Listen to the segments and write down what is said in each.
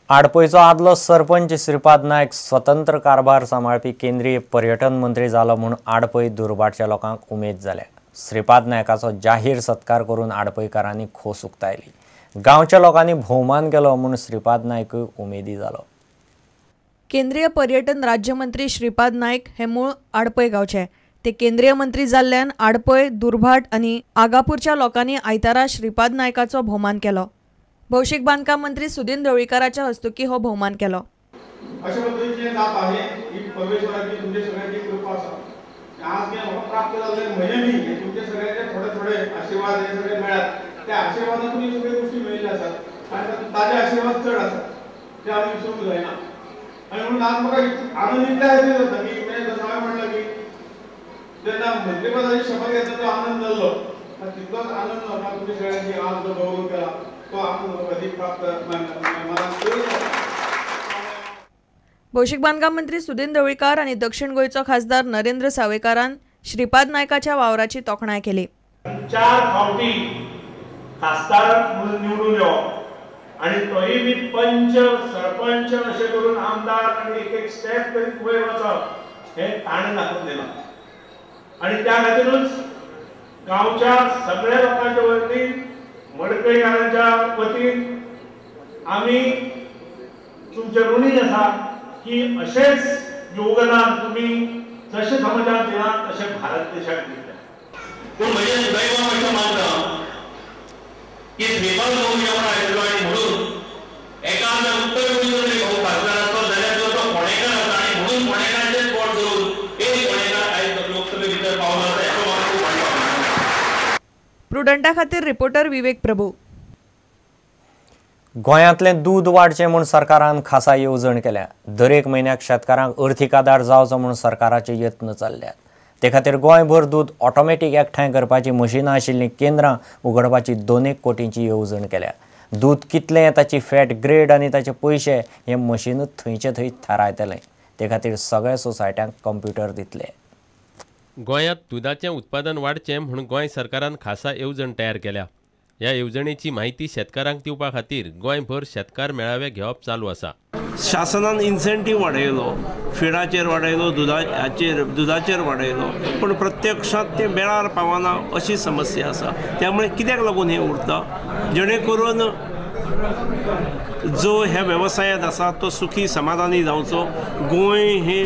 आडपयचो आदलो सरपंच श्रीपाद नायक स्वतंत्र कारभार सांबाळपी केंद्रीय पर्यटन मंत्री जालो म्हूण आडपय दुर्भाटच्या लोकांक उमेद जाल्या। श्रीपाद नायकाचो जाहीर सत्कार करून आडपयकारांनी खोस उक्तायली। गांवच्या लोकांनी भोवमान केलो म्हूण श्रीपाद नायकूय उमेदी जालो। केंद्रीय पर्यटन राज्यमंत्री श्रीपाद नायक हे मूळ आडपय गांवचे। ते केंद्रीय मंत्री जाल्ल्यान आडपय, दुर्भाट आनी आगापूरच्या लोकांनी आयतारा श्रीपाद नायकाचो भोवमान केलो। भौशीक बांदकाम मंत्री सुदिन ढवळीकाराच्या हस्तुकी हो भोवमान केलो। अशा पद्दतीचे जाप आहे ही परमेश्वराची तुमचे सगळ्यांची कृपा आसा। आज जे म्हाका प्राप्त जाल्ले म्हजे न्ही, तुमचे सगळ्यांचे थोडे थोडे आशीर्वाद हे सगळे मेळ्ळ्यात, त्या आशीर्वादातून ही सगळ्यो गोष्टी मेळिल्ल्यो आसात आनी तातूंत ताजे आशीर्वाद चड आसात ते आमी विसरूंक जायना। आनी म्हणून आज म्हाका आनंद इतल्या खातीर जाता की जसं हांवें म्हणलें की जेन्ना मंत्रीपदाची शपथ घेतना जो आनंद जाल्लो तितलोच आनंद म्हाका तुमच्या सगळ्यांची आज जो गौरव केला तो आनंद अधिक प्राप्त मला। भौशीक बांदकाम मंत्री सुदिन ढवळीकार आनी दक्षिण गोंयचो खासदार नरेंद्र सावयकारान श्रीपाद नायकाच्या वावराची तोखणाय केली। 4 फावटी खासदार म्हणून निवडून येवप आनी तोय बी पंच सरपंच अशें करून आमदार आनी एक एक स्टेप करीत वयर वचप हें ताणें दाखोवन दिलां आनी त्या खातीरूच गांवच्या सगळ्या लोकांच्या वतीन, मडकयकारांच्या वतीन आमी तुमचे ऋणी आसा की अशेंच योगदान तुमी जशें समाजाक दिलां तशें भारत देशाक दितले। पूण म्हजें सुदैव अशें मानता की श्रीपाद भाऊ जेवण आयिल्लो आनी म्हणून एका उत्तर गोंयचो जरी भाऊ खासदार आसलो जाल्यार तो फोंडेकार आसा आनी म्हणून फोंडेकारांचें पोट धरून एक फोंडेकार आयज लोकसभे भितर पावलो आसा हेचो म्हाका खूब व्हडलो अभिमान। प्रुडंटा खातीर रिपोर्टर विवेक प्रभू। गोंयांतलें दूद वाडचें म्हूण सरकारान खासा येवजण केल्या। दरेक म्हयन्याक शेतकारांक अर्थीक आदार जावचो म्हूण सरकाराचे यत्न चल्ल्यात। ते खातीर गोंयभर दूद ऑटोमॅटीक एकठांय करपाची मशिनां आशिल्लीं केंद्रां उगडपाची 2 कोटींची येवजण केल्या। दूद कितलें, ताची फॅट ग्रेड आनी ताचे पयशे हे मशीनूच थंयचे थंय थारायतलें। ते खातीर सगळ्या सोसायट्यांक कंप्युटर दितले। गोंयांत दुदाचें उत्पादन वाडचें म्हूण गोंय सरकारान खासा येवजण तयार केल्या। ह्या येवजणेची माहिती शेतकारांक दिवपा खातीर गोंयभर शेतकार मेळावे घेवप चालू आसा। शासनान इन्सेंटीव वाडयलो, फिडाचेर वाडयलो, दुदाचेर वाडयलो, पूण प्रत्यक्षात ते वेळार पावना अशी समस्या आसा। त्यामुळे कित्याक लागून हें उरता, जेणे करून जो ह्या वेवसायांत आसा तो सुखी समाधानी जावचो, गोंय हे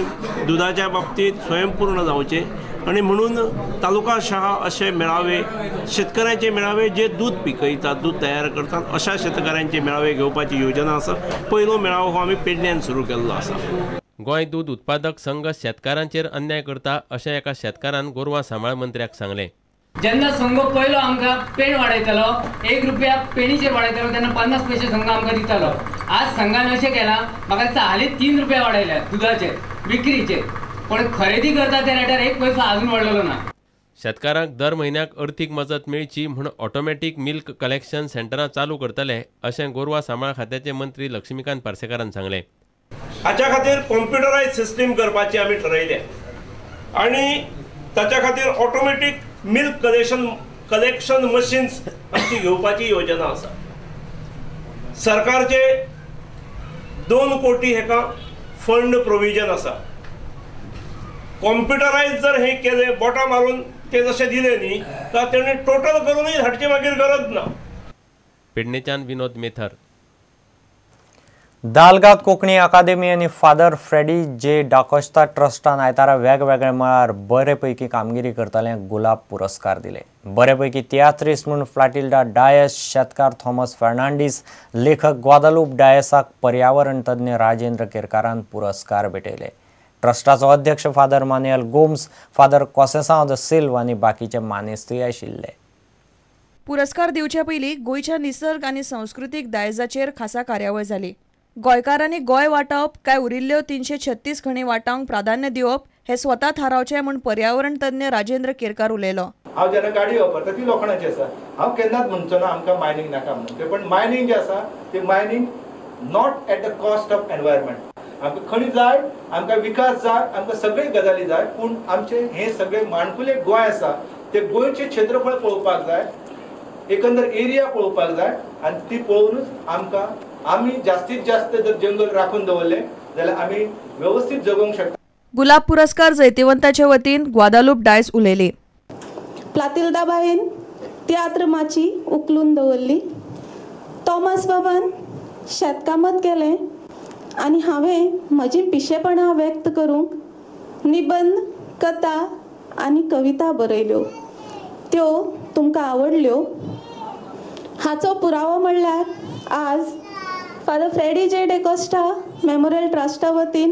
दुदाच्या बाबतींत स्वयंपूर्ण जावचें आनी म्हणून तालुका शाहा अशे मेळावे, शेतकऱ्यांचे मेळावे जे दूद पिकयतात, दूद तयार करतात अशा शेतकऱ्यांचे मेळावे घेवपाची योजना आसा। पयलो मेळावो हो आमी पेडण्यान सुरू केल्लो आसा। गोंय दूद उत्पादक संघ शेतकारांचेर अन्याय करता अशें एका शेतकारान गोरवां सांबाळ मंत्र्याक सांगलें। जेन्ना संघ पयलो आमकां पेण वाडयतालो, 1 रुपया पेणीचेर वाडयतालो तेन्ना 50 पयशे संघ आमकां दितालो। आज संघान अशें केलां, म्हाका दिसता हालींच 3 रुपया वाडयल्या दुदाचेर विक्रीचेर, पण खरेदी करता त्या रेटार 1 पैसो अजून वाडलेलो ना। शेतकारांक दर म्हयन्याक अर्थीक मजत मेळची म्हूण ऑटोमॅटीक मिल्क कलेक्शन सेंटरां चालू करतले अशें गोरवां सांबाळ खात्याचे मंत्री लक्ष्मीकांत पार्सेकारान सांगलें। हाच्या खातीर कॉम्प्युटरायज सिस्टीम करपाची आमी ठरयल्या आनी ताच्या खातीर ऑटोमॅटीक मिल्क कलेक्शन मशीन्स आमची घेवपाची योजना आसा। सरकारचे 2 कोटी हेका फंड प्रोविजन आसा। कॉम्प्युटरायज जर हे केले, बोटां मारून ते जशे दिले न्ही तर तेणी टोटल करूनय धाडचे मागीर गरज ना। पेडणेच्यान विनोद मेथर। दालगाद कोंकणी अकादेमी आनी फादर फ्रेडी जे डाकोस्ता ट्रस्टान आयतारा वेगवेगळ्या मळार बरे पैकी कामगिरी करतल्यांक गुलाब पुरस्कार दिले। बरे पैकी तियात्रिस्ट म्हूण फ्लाटिल्डा डायस, शेतकार थॉमस फर्नांडीस, लेखक ग्वादालूप डायसाक पर्यावरण तज्ञ राजेंद्र केरकारान पुरस्कार भेटयले। ट्रस्टाचो अध्यक्ष father Manuel Gomes, father Conceicao the Silva आनी बाकीचे मानेस्तूय आशिल्ले। पुरस्कार दिवचे पयलीं गोंयच्या निसर्ग आनी संस्कृतीक दायजाचेर खासा कार्यावळ जाली। गोंयकारांनी गोंय वाटावप काय उरिल्ल्यो 336 खणी वाटावंक प्राधान्य दिवप हे स्वता थारावचें म्हूण पर्यावरण तज्ञ राजेंद्र केरकार उलयलो। हांव जेन्ना गाडी वापरता ती लोखणाची आसा, हांव केन्नाच म्हणचो ना आमकां मायनींग नाका म्हणून, पण मायनींग जें आसा ते mining not at the cost of environment. आमकां खणी जाय, आमकां विकास जाय, आमकां सगळी गजाली जाय, पूण आमचें हें सगळें माणकुलें गोंय आसा ते गोंयचें क्षेत्रफळ पळोवपाक जाय, एकंदर एरिया पळोवपाक जाय आनी ती पळोवनूच आमकां आमी जास्तीत जास्त जर जंगल राखून दवरलें जाल्यार आमी वेवस्थीत जगोवंक शकता. गुलाब पुरस्कार जैतिवंताचे वतीन ग्वादालूप डायस उलयली. प्लातिल्दाबाईन तियात्र माची उखलून दवरली, तॉमस बाबान शेतकामत केलें आनी हांवें म्हजी पिशेपणां व्यक्त करूंक निबंद, कथा आनी कविता बरयल्यो, त्यो तुमकां आवडल्यो. हाचो पुरावो म्हणल्यार आज फादर फ्रेडी जे डिकोस्टा मेमोरियल ट्रस्टा वतीन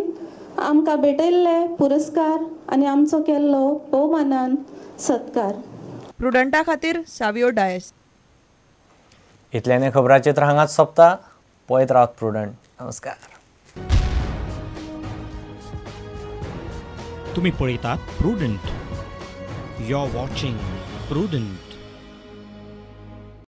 आमकां भेटयल्ले पुरस्कार आनी आमचो केल्लो भोवमानान सत्कार. प्रुडंटा खातीर सावियो डायस. इतल्याने खबराचित्र हांगाच सोंपता. पळयत रावत प्रुडंट. नमस्कार. तुम्ही पळयतात Prudent. You are watching Prudent.